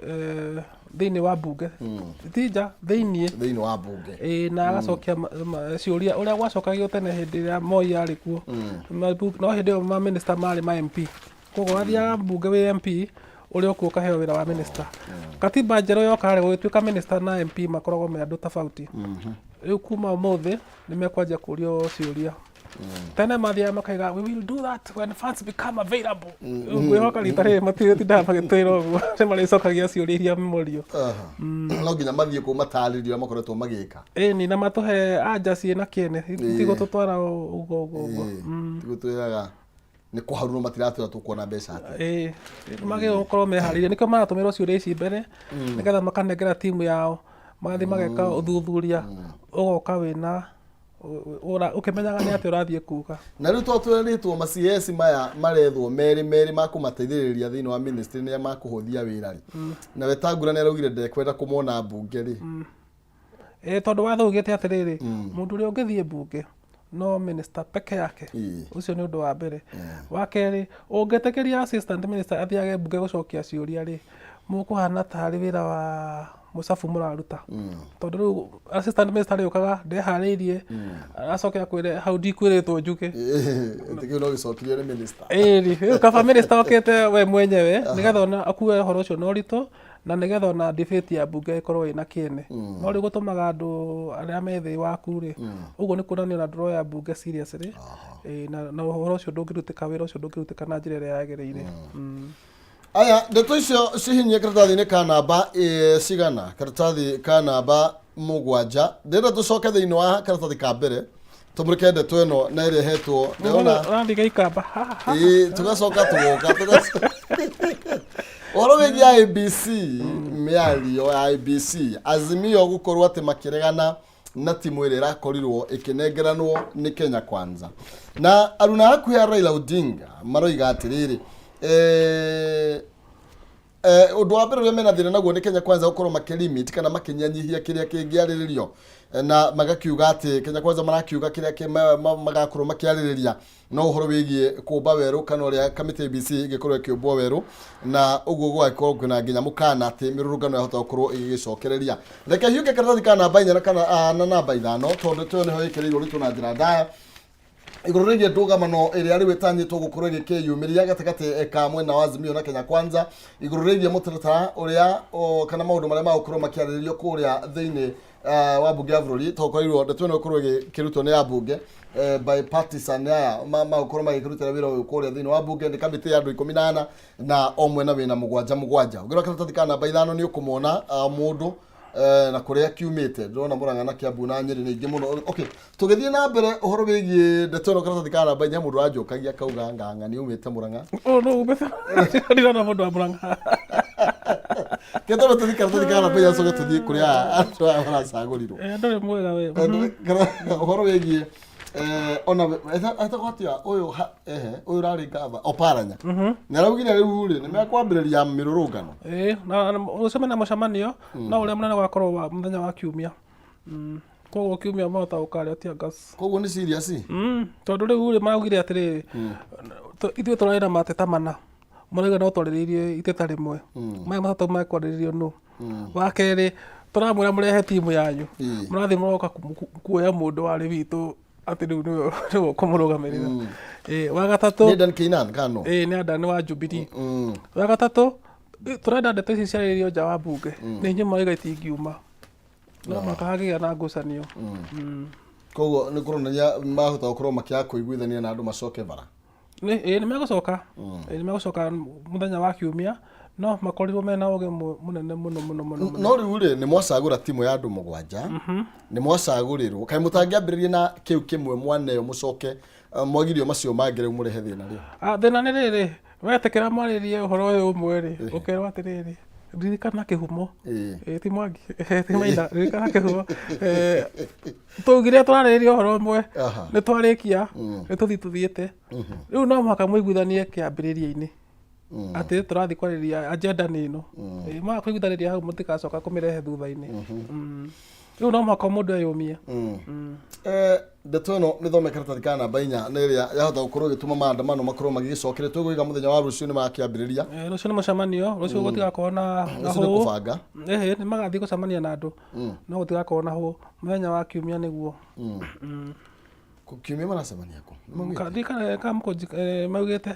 thĩinĩ wa mbunge, ti nja, thĩinĩ. Thĩinĩ wa mbunge. Ĩĩ, na agacokia ciũria ũrĩa gwacokagio tene hĩndĩ ĩrĩa Moi arĩ kuo. No hĩndĩ ĩyo ma minister marĩ ma MP, koguo wathiaga mbunge wĩ MP ũrĩa ũkuo ũkaheo wĩra wa minister. Katiba njerũ yoka rĩ, gũgĩtuĩka minister na MP makoragwo me andũ tofauti. Rĩu kuma ũmũthĩ nĩ mekwanjia kũrio ciũria. Tene mathiaga makaiga, "We will do that when funds become available." Rĩu ngwĩhoka rita rĩrĩ matirĩtindaga magĩtwĩra ũguo, nĩ marĩcokagia ciũria iria morio. No nginya mathiĩ kũu matarĩrie ũrĩa makoretwo magĩka. Ĩni, na matũhe anja ciĩna kĩene, ti gũtũtwara ũguo ũguo ũguo. Ti gũtwĩraga nĩ kũharurwo, matiratwĩra tũkuona mbeca atĩa. Ĩĩ, magĩrĩirwo gũkorwo meharĩirie, nĩkĩo maratũmĩrwo ciũria ici mbere nĩgetha makanengera timu yao, magathiĩ mageka ũthuthuria, ũgoka wĩna ũkĩmenyaga nĩ atĩa ũrathiĩ kuga. Na rĩu to twĩrĩtwo ma CS maya marethwo merĩ merĩ ma kũmateithĩrĩria thĩinĩ wa ministry nĩa makũhũthia wĩra rĩ, na Wetangula nĩ araugire ndekwenda kũmona mbunge rĩ. Ĩĩ, tondũ watho ugĩte atĩrĩrĩ, mũndũ ũrĩa ũngĩthiĩ mbunge no minister peke yake. Ũcio nĩ ũndũ wa mbere. Wa kerĩ, ũngĩtĩkĩria assistant minister athiage mbunge gũcokia ciũria rĩ, mũkũhana tarĩ wĩra wa mũcabu mũraruta. Tondũ rĩu assistant minister arĩũkaga ndeharĩirie, acoke akwĩre hau ndikwĩrĩtwo njuge. Ĩtĩ kĩu no gĩcokirio nĩ minister. Ĩni, rĩu kaba minister okĩte we mwenyewe nĩgetha ona akue ũhoro ũcio na ũritũ, na nĩgetha ona debate ya mbunge ĩkorwo ĩna kĩene. No rĩu gũtũmaga andũ arĩa me thĩ waku rĩ, ũguo nĩ kuonania ona ndũroya mbunge seriously. Ĩĩ, na ũhoro ũcio ndũngĩrutĩka, wĩra ũcio ndũngĩrutĩka na njĩra ĩrĩa yagĩrĩire. Aya, ndeto icio cihinyie karatathi-inĩ ka namba cigana? Karatathi ka namba 7. Ndĩrenda tũcoke thĩinĩ wa karatathi ka mbere tũmũrĩke ndeto ĩno na ĩrĩa ĩhetwo ndĩrona. Ũrathiĩ gĩikamba ha, ha. Ĩĩ, tũgacoka tũgoka ũhoro wĩgiĩ IEBC, mĩario ya IEBC, Azimio gũkorwo atĩ makĩregana na timu ĩrĩa ĩrakorirwo ĩkĩnengeranwo nĩ Kenya Kwanza, na aruna hakuhĩ a Raila Odinga maroiga atĩrĩrĩ, Ũndũ wa mbere ũrĩa mena thĩna naguo nĩ Kenya Kwanza gũkorwo makĩlimit kana makĩnyanyihia kĩrĩa kĩngĩarĩrĩrio. Na magakiuga atĩ Kenya Kwanza marakiuga kĩrĩa magakorwo makĩarĩrĩria no ũhoro wĩgiĩ kũmba werũ kana ũrĩa kamĩtĩ ya IEBC ĩngĩkorwo ĩkĩũmbwo werũ, na ũguo gũgagĩkorwo kwĩna nginya mũkana atĩ mĩrũrũngano yahota gũkorwo ĩgĩgĩcokereria. Reke hiũke karatathi ka namba 4 na kana na namba 5, tondũ ndeto ĩyo nĩho ĩkĩrĩirwo ũritũ na njĩra ndaya igũrũ rĩgiĩ ndũgamano ĩrĩa rĩu ĩtanyĩtwo gũkorwo ĩgĩkĩyumĩria gatagatĩ ka mwena wa Azimio na Kenya Kwanza igũrũ rĩgiĩ mũtaratara ũrĩa kana maũndũ marĩa magũkorwo makĩarĩrĩrio kũrĩa thĩinĩ wa mbunge ya bũrũri, tondũ ndeto ĩno ĩkorwo ĩgĩkĩrutwo nĩ ambunge bipartisan aya magũkorwo magĩkĩrutĩra wĩra ũyũ kũrĩa thĩinĩ wa mbunge. Nĩ kamĩtĩ ya andũ 14 na o mwena wĩna mũgwanja mũgwanja. Ũngĩrora karatathi ka namba 5 nĩ ũkũmona mũndũ na kũrĩa kiumĩte. Ndĩrona Mũrang'a na Kiambu na Nyĩrĩ nĩ aingĩ mũno. Okay, tũgĩthiĩ na mbere ũhoro wĩgiĩ ndeto ĩno, karatathi ka namba 4, mũndũ aranjũkagia akauga Ng'ang'a nĩ umĩte Mũrang'a. Ũyũ nũ umĩte? Ndirona mũndũ wa Mũrang'a. Ke tondũ tũthiĩ karatathi ka namba 4, coke tũthiĩ kũrĩa andũ aya maracagũrirwo. Ndũrĩ mwega we. Ũhoro wĩgiĩ ona etagwo atĩa ũyũ, ehe, ũyũ ũrarĩ ngava Oparanya nĩ araugire rĩu rĩ nĩ mekwambĩrĩria mĩrũrũngano. Ĩĩ, na rũciũ mena mũcemanio, no ũrĩa mũnene ũgakorwo wa mũthenya wa kiumia. Koguo kiumia mahota gũkarĩa tear gas. Koguo nĩ serious. Tondũ rĩu rĩ maraugire atĩrĩrĩ, ithuĩ tũrarĩ na mateta mana, marauga no twarĩrĩirie iteta rĩmwe, maya matatũ mekwarĩrĩrio nũ? Wa kerĩ, tũramwĩra mũrehe timu yanyu, mũrathiĩ mũroka kuoya mũndũ warĩ witũ atĩ rĩu nĩwe ũkũmũrũgamĩrĩra. Wa gatatũ, Nĩ Dan Keinan kana no? Ĩĩ, nĩ Adan wa Jubilee. Wa gatatũ, tũrenda ndeto ici ciarĩrĩrio nja wa mbunge, nĩ inyuĩ marauga itingiuma, no mũhaka hagĩgĩa na ngucanio. Koguo nĩ kũronania mahota gũkorwo makĩaga kũiguithania na andũ macoke bara. Ĩĩ, nĩ megũcoka. Ĩĩ, nĩ megũcoka mũthenya wa kiumia, no makorirwo mena ũgĩ mũnene mũno mũno mũno mũno. No rĩu rĩ, nĩ mwacagũra timu ya andũ 7, nĩ mwacagũrĩrwo, kaĩ mũtangĩambĩrĩria na kĩu kĩmwe mwaneo, mũcoke mwagirio macio mangĩ, rĩu mũrehe thĩna rĩ? Ah, thĩna nĩ rĩrĩ, wetĩkĩra mwarĩrie ũhoro ũyũ ũmwe rĩ, ũkerwo atĩrĩrĩ, ririkana kĩhumo. Ĩĩ, ti Mwangi, ti Maina, ririkana kĩhumo. Twaugire twarĩrĩria ũhoro ũmwe, nĩ twarĩkia, nĩ tũthiĩ tũthiĩte. Rĩu no mũhaka mũiguithanie kĩambĩrĩria-inĩ atĩ tũrathiĩ kwarĩrĩria agenda nĩ ĩno. Mwaga kũiguithanĩria hau, mũtigacoka kũmĩrehe thutha-inĩ. Rĩu no mũhaka mũndũ eyũmie. Ndeto ĩno mĩthome karatathi ka namba 4 nĩ ĩrĩa yahota gũkorwo ĩgĩtũma maandamano makorwo magĩgĩcokeria. Tũgũiga mũthenya wa rũciũ nĩ makĩambĩrĩria. Rũciũ nĩ mũcemanio, rũciũ gũtigakorwo na Rũciũ nĩ hũ. kũbanga. Ĩhĩ, nĩ magathiĩ gũcemania na andũ, no gũtigakorwo na hũ. Mũthenya wa kiumia nĩguo. Kiumia maracemania kũ? Nĩ maugĩte? Ndiũĩ kana mũkũnji maugĩte.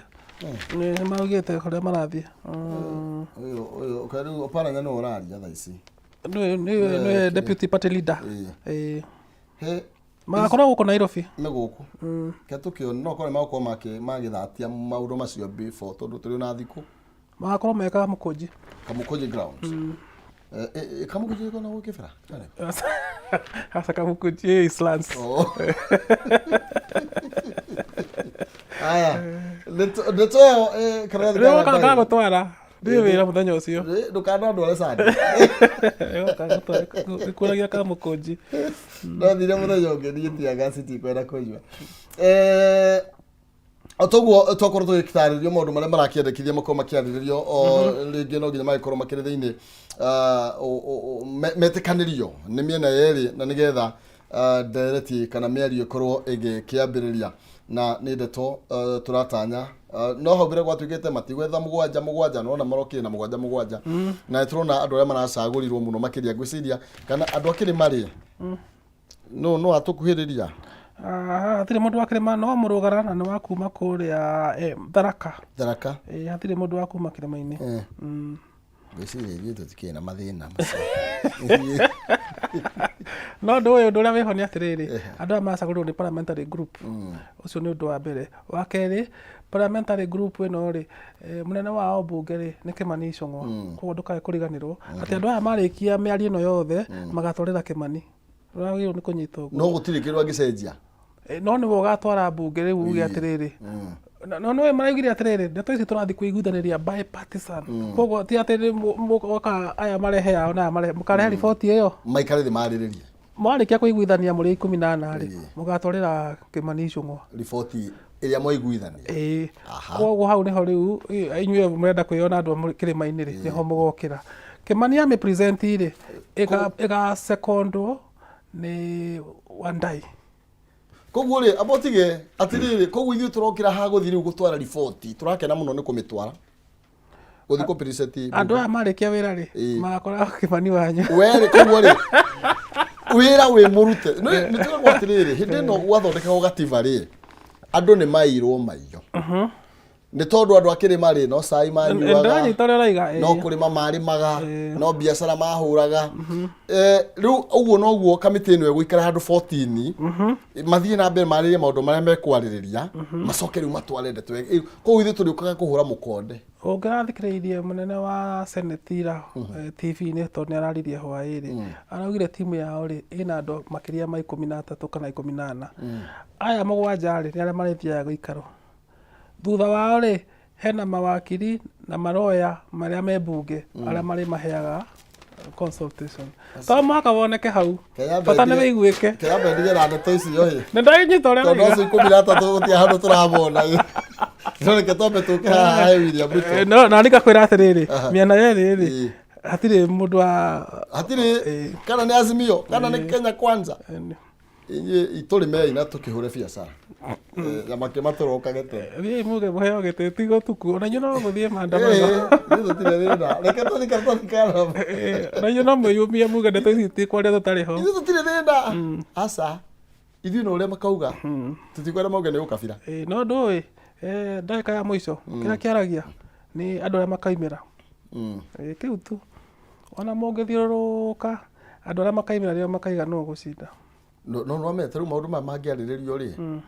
Nĩ maugĩte kũrĩa marathiĩ. Ũyũ rĩu Oparanya nĩwe ũraria thaa ici. Nĩwe deputy party leader. Ĩĩ. Ĩĩ. He Magakorwo gũkũ Nairobi. Nĩ gũkũ. Ke tũkĩone no korwo nĩ magũkorwo magĩthatia maũndũ macio before, tondũ tũrĩ ona thikũ. Magakorwo me Kamũkũnji. Kamũkũnji grounds. Kamũkũnji ĩko na gũkũ Kĩbra? Hasa Kamũkũnji ĩ Eastlands. Oh. Aya. Ndeto ĩyo karatathi Rĩu ka namba 4. gagũtwara. Ndiĩ wĩra mũthenya ũcio. Ndũkanandware Sunday. Gĩkũragia Kamũkũnji. Ndathire mũthenya ũngĩ niĩ tear gas itikwenda kũnyua. Toguo twakorwo tũgĩtarĩrio maũndũ marĩa marakĩendekithia makorwo makĩarĩrĩrio o rĩngĩ, no nginya magĩkorwo makĩrĩ thĩinĩ metĩkanĩrio nĩ mĩena yerĩ, na nĩgetha ndereti kana mĩario ĩkorwo ĩgĩkĩambĩrĩria. Na nĩ ndeto tũratanya, no hau mbere gwatuĩkĩte matigwetha mũgwanja mũgwanja, nona marokire na mũgwanja mũgwanja, na nĩ tũrona andũ arĩa maracagũrirwo mũno makĩria, ngwĩciria kana andũ a kĩrĩma rĩ, no atũkuhĩrĩria. Ah, hatirĩ mũndũ wa kĩrĩma, no mũrũgara na nĩ wa kuma kũrĩa Tharaka. Tharaka. Hatirĩ mũndũ wa kuma kĩrĩma-inĩ. Ngwĩciria ithuĩ tũtikĩrĩ na mathĩna macio. No ũndũ ũyũ, ũndũ ũrĩa wĩho nĩ atĩrĩrĩ, andũ aya maracagũrirwo nĩ parliamentary group. Ũcio nĩ ũndũ wa mbere. Wa kerĩ, parliamentary group ĩno rĩ, mũnene wao mbunge rĩ nĩ Kĩmani Ichung'wa. Koguo ndũkae kũriganĩrwo atĩ andũ aya marĩkia mĩario ĩno yothe magatwarĩra Kĩmani. Wagĩrĩirwo nĩ kũnyita ũguo. No gũtirĩ kĩndũ angĩcenjia. No nĩwe ũgatwara mbunge rĩu uge atĩrĩrĩ, no nĩwe maraugire atĩrĩrĩ, ndeto ici tũrathiĩ kũiguithanĩria bipartisan. Koguo ti atĩ nĩ mũgoka aya marehe yao na aya marehe, mũkarehe riboti ĩyo. Maikare thĩ marĩrĩrie. Mwarĩkia kũiguithania mũrĩ 14 rĩ, mũgatwarĩra Kĩmani Ichung'wa riboti. Ĩrĩa mwaiguithania. Ĩĩ. Koguo hau nĩho rĩu inyuĩ mũrenda kwĩyona andũ a kĩrĩma-inĩ rĩ, nĩho mũgokĩra. Kĩmani amĩ present rĩ, ĩga secondwo nĩ Wandayi. Koguo rĩ, amba ũtige atĩrĩrĩ, koguo ithuĩ tũrokĩra ha gũthiĩ rĩu gũtwara riboti, tũrakena mũno nĩ kũmĩtwara gũthiĩ kũ present. Andũ aya marĩkia wĩra rĩ, magakora Kĩmani wanyu. Werĩ, koguo rĩ, wĩra wĩ mũrute. Nĩ tũragwo atĩrĩrĩ, hĩndĩ ĩno gwathondekagwo gatiba rĩ, andũ nĩ mairwo maiyo nĩ tondũ andũ a kĩrĩma rĩ, no cai manyuaga. Ndĩranyita ũrĩa ũraiga, ĩĩ. No kũrĩma marĩmaga, no biacara mahũraga. Rĩu ũguo noguo kamĩtĩ ĩno ĩgũikara handũ 14, mathiĩ na mbere marĩrie maũndũ marĩa mekwarĩrĩria, macoke rĩu matware ndeto. Koguo ithuĩ tũrĩũkaga kũhũra mũkonde. Ũngĩrathikĩrĩirie mũnene wa Senate ira TV-inĩ, tondũ nĩ araririe hwaĩ-rĩ, araugire timu yao rĩ, ĩna andũ makĩria ma 13 kana 14. Aya mũgwanja rĩ, nĩ arĩa marĩthiaga gũikarwo. Thutha wao rĩ, hena mawakiri na maroya marĩa me mbunge, arĩa marĩmaheaga consultation. To mũhaka woneke hau, bata nĩ wĩiguĩke. Kĩambe ndige na ndeto icio ĩ. Nĩ ndanyita ũrĩa Tondũ ũroiga. acio 13 gũtirĩ handũ tũramona ĩ. No reke twambe tũke haha he William Ruto. No na ngakwĩra atĩrĩrĩ, mĩena yerĩ rĩ, hatirĩ mũndũ wa Hatirĩ kana nĩ Azimio kana nĩ Kenya Kwanza. Inyuĩ tũrĩmei na tũkĩhũre biacara. Na makĩma tũrokage tene. Thiĩi muge mũheo gĩtĩ ti gũtuku, ona inyuĩ no mũthiĩ maandamano. Ithuĩ tũtirĩ thĩna. Reke tũthiĩ karatathi ka namba. Ona inyuĩ no mwĩyumie muge ndeto ici tikwaria tũtarĩ ho. Ithuĩ tũtirĩ thĩna. Aca. Ithuĩ no ũrĩa makauga. Tũtikwenda mauge nĩ ũkabira. No ndũĩ ndagĩka ya mũico kĩrĩa kĩaragia nĩ andũ arĩa makaimĩra. Kĩu tu. Ona mũngĩthiũrũrũka, andũ arĩa makaimĩra nĩo makaiga nũ ũgũcinda. No no ta rĩu maũndũ maya mangĩarĩrĩrio rĩ,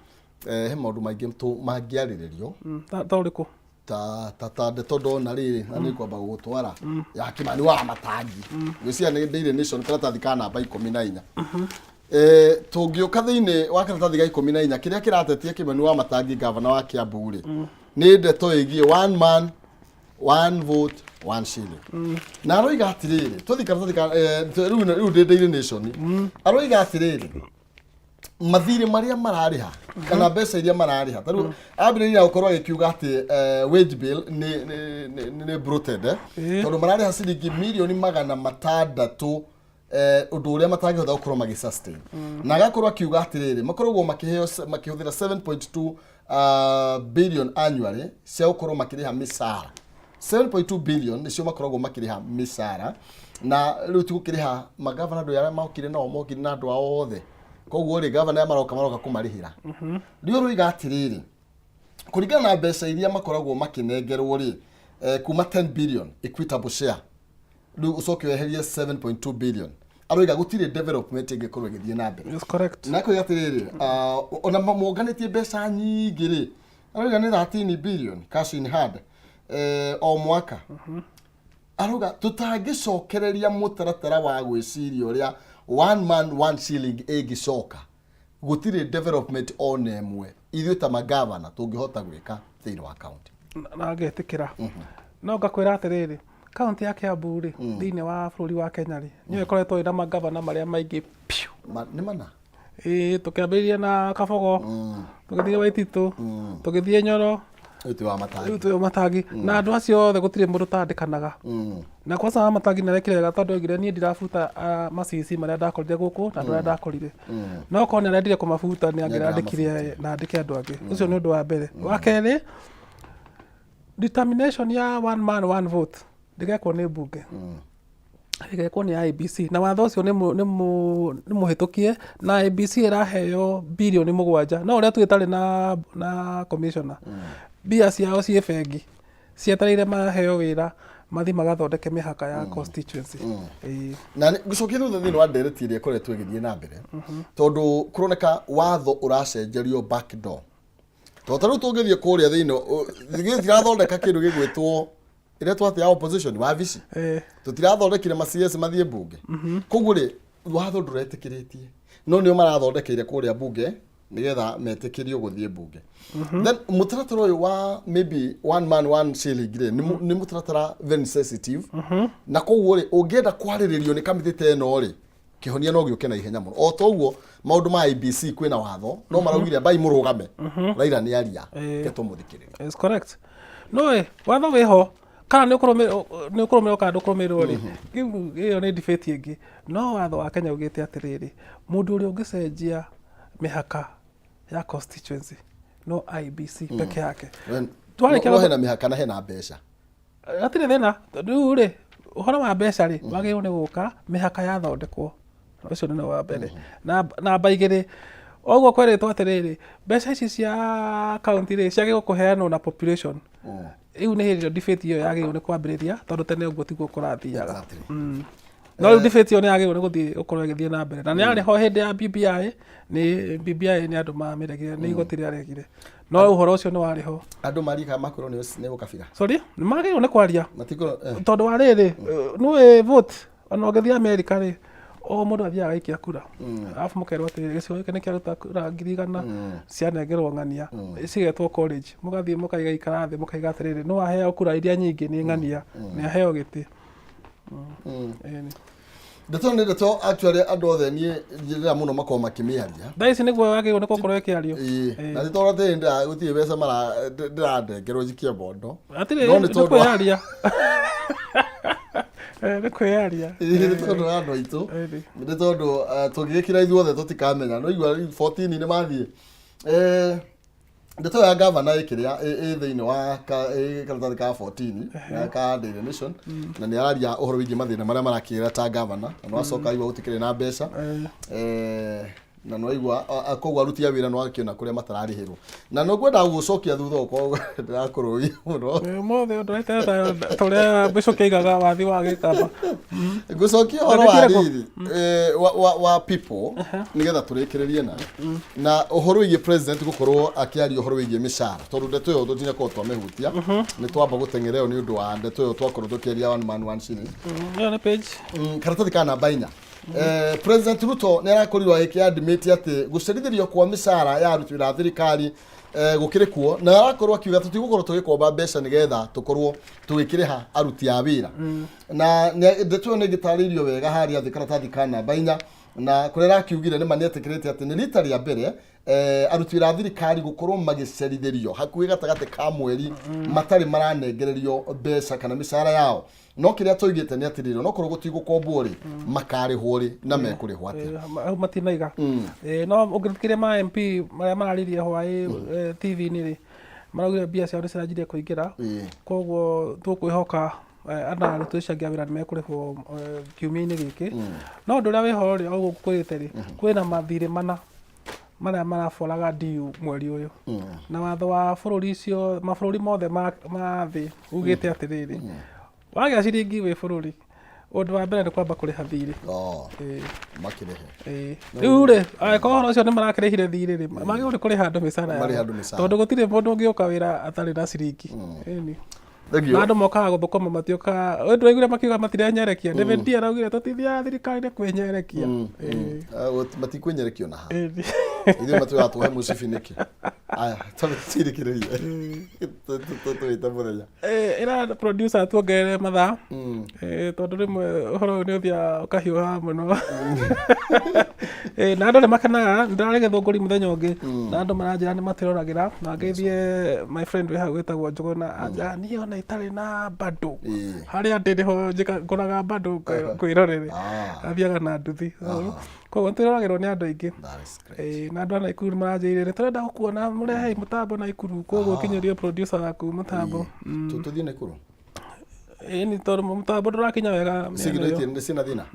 he maũndũ maingĩ mangĩarĩrĩrio. Ta ũrĩkũ? Ta ndeto ndona rĩrĩ, na nĩ kwamba gũgũtwara ya Kĩmani wa Matangi, ngwĩciria nĩ Daily Nation, karatathi ka namba 14. Tũngĩũka thĩinĩ wa karatathi ga 14, kĩrĩa kĩratetia Kĩmani wa Matangi, gavana wa Kiambu rĩ, nĩ ndeto ĩgiĩ one man, one vote, one shilling. Na aroiga atĩrĩrĩ, tũthiĩ karatathi ka rĩu ndĩ Daily Nation, aroiga atĩrĩrĩ, mathirĩ marĩa mararĩha kana mbeca iria mararĩha, ta rĩu ambĩrĩria gũkorwo agĩkiuga atĩ wage bill nĩ bloated, tondũ mararĩha ciringi mirioni 600, ũndũ ũrĩa matangĩhota gũkorwo magĩ sustain. Na agakorwo akiuga atĩrĩrĩ, makoragwo makĩheo makĩhũthĩra 7.2 billion annually cia gũkorwo makĩrĩha mĩcara. 7.2 billion nĩcio makoragwo makĩrĩha mĩcara, na rĩu ti gũkĩrĩha magavana, andũ arĩa mokire nao mokire na andũ ao othe. Koguo rĩ, gavana arĩa maroka kũmarĩhĩra. Rĩu rũiga atĩrĩrĩ, kũringana na mbeca iria makoragwo makĩnengerwo rĩ, kuma 10 billion equitable share, rĩu ũcoke weherie 7.2 billion, aroiga gũtirĩ development ĩngĩkorwo ĩgĩthiĩ na mbere. Yes, correct. Na akoiga atĩrĩrĩ, ona monganĩtie mbeca nyingĩ rĩ, aroiga nĩ 13 billion cash in hand o mwaka. Arauga tũtangĩcokereria mũtaratara wa gwĩciria ũrĩa one man, one shilling ĩngĩcoka, gũtirĩ development ona ĩmwe ithuĩ ta magavana tũngĩhota gwĩka thĩinĩ wa county. Na ngetĩkĩra, no ngakwĩra atĩrĩrĩ, kaunti ya Kiambu rĩ, thĩinĩ wa bũrũri wa Kenya rĩ, nĩyo ĩkoretwo ĩna magavana marĩa maingĩ piũ. Nĩ mana. Ĩĩ, tũkĩambĩrĩria na Kabogo, tũgĩthiĩ Waititũ, tũgĩthiĩ Nyoro. Ũyũ ti wa Matangi. Rĩu twĩ Matangi, na andũ acio othe gũtirĩ mũndũ ũtandĩkanaga. Na kwanza wa Matangi nĩ arekire wega, tondũ oigire niĩ ndirabuta macici marĩa ndakorire gũkũ na andũ arĩa ndakorire, no korwo nĩ arendire kũmabuta nĩ angĩrandĩkire na andĩke andũ angĩ. Ũcio nĩ ũndũ wa mbere. Wa kerĩ, determination ya one man, one vote ndĩgekwo nĩ mbunge, ĩgekwo nĩ IEBC, na watho ũcio nĩ mũhĩtũkie, na IEBC ĩraheo birioni 7. No ũrĩa tu ĩtarĩ na commissioner, mbia ciao ciĩ bengi cietereire maheo wĩra mathiĩ magathondeke mĩhaka ya constituency. Ĩĩ. Na ngũcokia thutha thĩinĩ wa ndereti ĩrĩa ĩkoretwo ĩgĩthiĩ na mbere, tondũ kũroneka watho ũracenjerio back door, tondũ ta rĩu tũngĩthiĩ kũrĩa thĩinĩ, tũtirathondeka kĩndũ gĩgwĩtwo ĩretwo atĩa ya opposition wabici. Tũtirathondekire ma CS mathiĩ mbunge. Koguo rĩ, watho ndũretĩkĩrĩtie, no nĩo marathondekeire kũrĩa mbunge nĩgetha metĩkĩrio gũthiĩ mbunge. Then mũtaratara ũyũ wa maybe one man, one shilling rĩ, nĩ mũtaratara very sensitive, na koguo rĩ, ũngĩenda kwarĩrĩrio nĩ kamĩtĩ ta ĩno rĩ, Kĩhonia no gĩũke na ihenya mũno. O ta ũguo maũndũ ma IEBC kwĩna watho, no maraugire ambai mũrũgame. Raila nĩ aria, reke tũmũthikĩrĩrie. Is correct. No ĩ, watho wĩho kana nĩ ũkũrũmĩrĩrwo kana ndũkũrũmĩrĩrwo rĩ, rĩu ĩyo nĩ debate ĩngĩ. No watho wa Kenya ugĩte atĩrĩrĩ, mũndũ ũrĩa ũngĩcenjia mĩhaka ya constituency no IEBC peke yake. Twarĩkia No hena mĩhaka na hena mbeca. Hatirĩ thĩna. Rĩu rĩ, ũhoro wa mbeca rĩ, wagĩrĩirwo nĩ gũka mĩhaka yathondekwo. Ũcio nĩ wa mbere. Namba 2, ũguo kwerĩtwo atĩrĩrĩ, mbeca ici cia kaunti rĩ, ciagĩrĩirwo kũheanwo na population. Rĩu nĩ hĩndĩ ĩyo debate ĩyo yagĩrĩirwo nĩ kwambĩrĩria, tondũ tene ũguo tiguo kũrathiaga. No rĩu debate ĩyo nĩ yagĩrĩirwo nĩ gũthiĩ gũkorwo ĩgĩthiĩ na mbere. Na nĩ yarĩ ho hĩndĩ ya BBI, nĩ BBI nĩ andũ mamĩregire, nĩ igoti rĩaregire. No ũhoro ũcio nĩ warĩ ho. Andũ marie kana makwĩrwo nĩ ũkabira. Sorry, nĩ magĩrĩirwo nĩ kwaria. Matikwĩrwo, eh. Tondũ wa rĩrĩ, nĩũĩ vote, ona ũngĩthiĩ America rĩ, o mũndũ athiaga agaikia kura. Arabu mũkerwo atĩrĩrĩ, gĩcigo gĩkĩ nĩ kĩaruta kura 100,000, cianengerwo ng'ania, cigetwo college. Mũgathiĩ mũgaikara thĩ mũkaiga atĩrĩrĩ, nũ waheo kura iria nyingĩ nĩ ng'ania, nĩ aheo gĩtĩ. Ĩni. Ndeto nĩ ndeto, actually andũ othe niĩ njĩrĩra mũno makorwo makĩmĩaria. Thaa ici nĩguo wagĩrĩirwo nĩ gũkorwo ĩkĩario. Ĩĩ, na nĩ tondũ atĩ gũtirĩ mbeca ndĩranengerwo njikie mondo. Hatirĩ No nĩ nĩ tondũ kwĩyaria. Nĩ kwĩyaria. Ĩĩ, nĩ tondũ wa andũ aitũ. Ĩĩ. Nĩ tondũ tũngĩgĩkira ithuothe tũtikamenya. No igua rĩu 14 nĩ mathiĩ. Ndeto ya gavana ĩkĩrĩa ĩ thĩinĩ wa ĩ karatathi ka 14 na ka Daily Nation, na nĩ araria ũhoro wĩgiĩ mathĩna marĩa marakĩra ta gavana, na no acoka aigua gũtikĩrĩ na mbeca. Na no aigua koguo aruti a wĩra no akĩona kũrĩa matararĩhĩrwo, na no ngwenda gũgũcokia thutha okorwo ndĩrakũrũgia mũno. Ũmũthĩ ũndũ ũrĩa ta ũrĩa Bishop aigaga wathi wa gĩkamba. Ngũcokia ũhoro wa riri wa people nĩgetha tũrĩkĩrĩrie na ũhoro wĩgiĩ president gũkorwo akĩaria ũhoro wĩgiĩ mĩcara, tondũ ndeto ĩyo tũtinakorwo twamĩhutia, nĩ twamba gũteng'era ĩyo nĩ ũndũ wa ndeto ĩyo twakorwo tũkĩaria one man one shilling. Ĩyo nĩ page. Karatathi ka namba 4. President Ruto nĩ arakorirwo agĩkĩadmit atĩ gũcerithĩrio kwa mĩcara ya aruti wĩra a thirikari gũkĩrĩ kuo, na arakorwo akiuga tũtigũkorwo tũgĩkomba mbeca nĩgetha tũkorwo tũgĩkĩrĩha aruti a wĩra. Na ndeto ĩyo nĩ ĩgĩtarĩirio wega harĩa thĩ karatathi ka namba 4, na kũrĩa arakiugire nĩ ma nĩetĩkĩrĩte atĩ nĩ rita rĩa mbere aruti wĩra a thirikari gũkorwo magĩcerithĩrio hakuhĩ gatagatĩ ka mweri matarĩ maranengererio mbeca kana mĩcara yao. No kĩrĩa tũigĩte nĩ atĩrĩrĩ, onokorwo gũtigũkombwo rĩ, makarĩhwo rĩ na mekũrĩhwo atĩa? Hau matinaiga. No ũngĩthikĩrĩria ma MP marĩa mararirie hwaĩ TV-inĩ rĩ, maraugire mbia ciao nĩ ciranjirie kũingĩra. Koguo tũkwĩhoka ana aruti acio angĩ a wĩra nĩ mekũrĩhwo kiumia-inĩ gĩkĩ. No ũndũ ũrĩa wĩho rĩ, o ũguo ngũkwĩrĩte rĩ, kwĩna mathirĩ mana marĩa maraboraga due mweri ũyũ. Na watho wa bũrũri icio, mabũrũri mothe ma thĩ ugĩte atĩrĩrĩ, wagĩa ciringi wĩ bũrũri, ũndũ wa mbere nĩ kwamba kũrĩha thirĩ. Oh, makĩrĩhe. Rĩu rĩ, angĩkorwo ũhoro ũcio nĩ marakĩrĩhire thirĩ rĩ, magĩrĩirwo nĩ kũrĩha andũ mĩcara Marĩhe yao. andũ mĩcara. Tondũ gũtirĩ mũndũ ũngĩũka wĩra atarĩ na ciringi. Ĩni. Thank you. Na andũ mokaga gũthũkũma, matiokaga. Ũyũ ndũraiguire makiuga matirenyerekia? David Ndii araugire tũtithiaga thirikari-inĩ kwĩnyerekia. Matikwĩnyerekia ona ha. Ĩni. Ithuĩ matwĩraga tuohe mũcibi nĩkĩ? Aya, tondũ tũtirĩkĩrĩrie. Tũwĩte mũthenya. Ĩra producer tuongerere mathaa, tondũ rĩmwe ũhoro ũyũ nĩ ũthiaga ũkahiũha mũno. Na andũ nĩ makenaga. Ndĩrarĩ Gĩthũngũri mũthenya ũngĩ na andũ maranjĩra nĩ matwĩroragĩra, na ngeithie my friend wĩ hau wĩtagwo Njũgũna, anjĩra niĩ ona itarĩ na bundle, harĩa ndĩ nĩho ngũraga bundle ngwĩrorere. Athiaga na nduthi, koguo nĩtwĩroragĩrwo nĩ andũ aingĩ. That is great. Na andũ a Naikuru nĩ maranjĩrire nĩ tũrenda gũkuona, mũrehei mũtambo Naikuru, koguo kinyĩrio producer waku mũtambo. Tũthiĩ Naikuru? Ĩni, tondũ mũtambo ndũrakinya wega mĩena Signal ĩyo. Itirĩ ciĩna thĩna.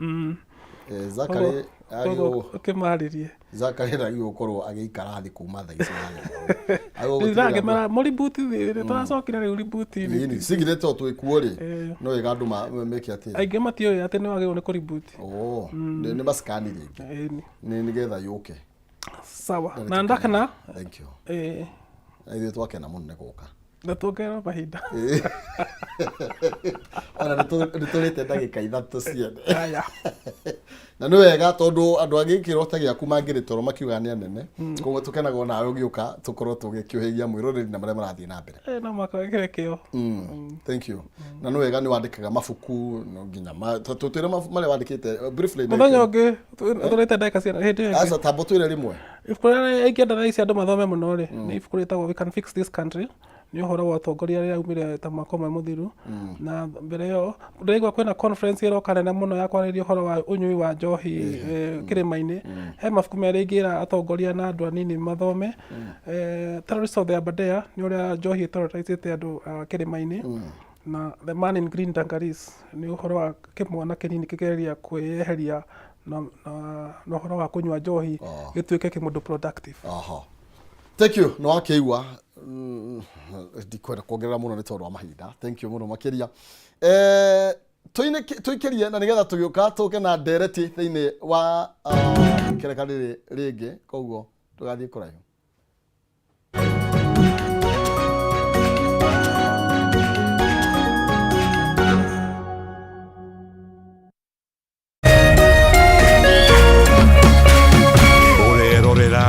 Zachary Koguo agĩrĩirwo ũkĩmarĩrie. Zachary agĩrĩirwo gũkorwo agĩikara thĩ kuma thaa ici. Agĩrĩirwo gũtigĩrĩra Ndĩrakĩmera mũributi, tũracokire rĩu ributi-inĩ. Ĩni, signal to twĩkuo rĩ, no wega andũ meke atĩ. Aingĩ matiũĩ atĩ nĩ wagĩrĩirwo nĩ kũributi. Oh, nĩ macikani rĩngĩ. Ĩni. Nĩ nĩgetha yũke. Sawa. Na ndakena. Thank you. Ĩĩ. Na ithuĩ twakena mũno nĩ gũka. Na tuongererwo mahinda. Ona nĩtũrĩte ndagĩka 3 ciene. Aya. Na nĩ wega tondũ andũ a gĩkĩro ta gĩaku mangĩrĩ toro makiuga nĩ anene. Koguo tũkenaga nawe ũgĩũka tũkorwo tũgĩkĩũhĩgia mwĩroreri na marĩa marathiĩ na mbere. No mũhaka wĩkĩre kĩo. Thank you. Na nĩ wega nĩ wandĩkaga mabuku no nginya tũtwĩre marĩa wandĩkĩte briefly. Mũthenya ũngĩ tũrĩte ndagĩka ciana hĩndĩ ĩyo ĩngĩ. Aca tambo twĩre rĩmwe. Ibuku rĩrĩa ingĩenda thaa ici andũ mathome mũno rĩ, nĩ ibuku rĩtagwo We Can Fix This Country. Nĩ ũhoro wa ũtongoria rĩrĩa aumire ta mwaka ũmwe mũthiru. Na mbere ĩyo ndĩraigua kwĩna conference ĩroka nene mũno ya kwarĩrĩria ũhoro wa ũnyui wa njohi kĩrĩma-inĩ. He mabuku merĩ ingĩra atongoria na andũ anini mathome. Terrorists of the Aberdare nĩ ũrĩa njohi ĩterrorizĩte andũ a kĩrĩma-inĩ. Na The Man in Green Dungarees nĩ ũhoro wa kĩmwana kĩnini kĩgeria kwĩyeheria na, na, na ũhoro wa kũnyua njohi gĩtuĩke kĩmũndũ productive. Aha. Thank you. Nĩ wakĩigua. Ndikwenda kuongerera mũno nĩ tondũ wa mahinda. Thank you mũno makĩria. Tũikĩrie na nĩgetha tũgĩũka tũke na ndereti thĩinĩ wa ikereka rĩrĩ rĩngĩ, koguo ndũgathiĩ kũraihu.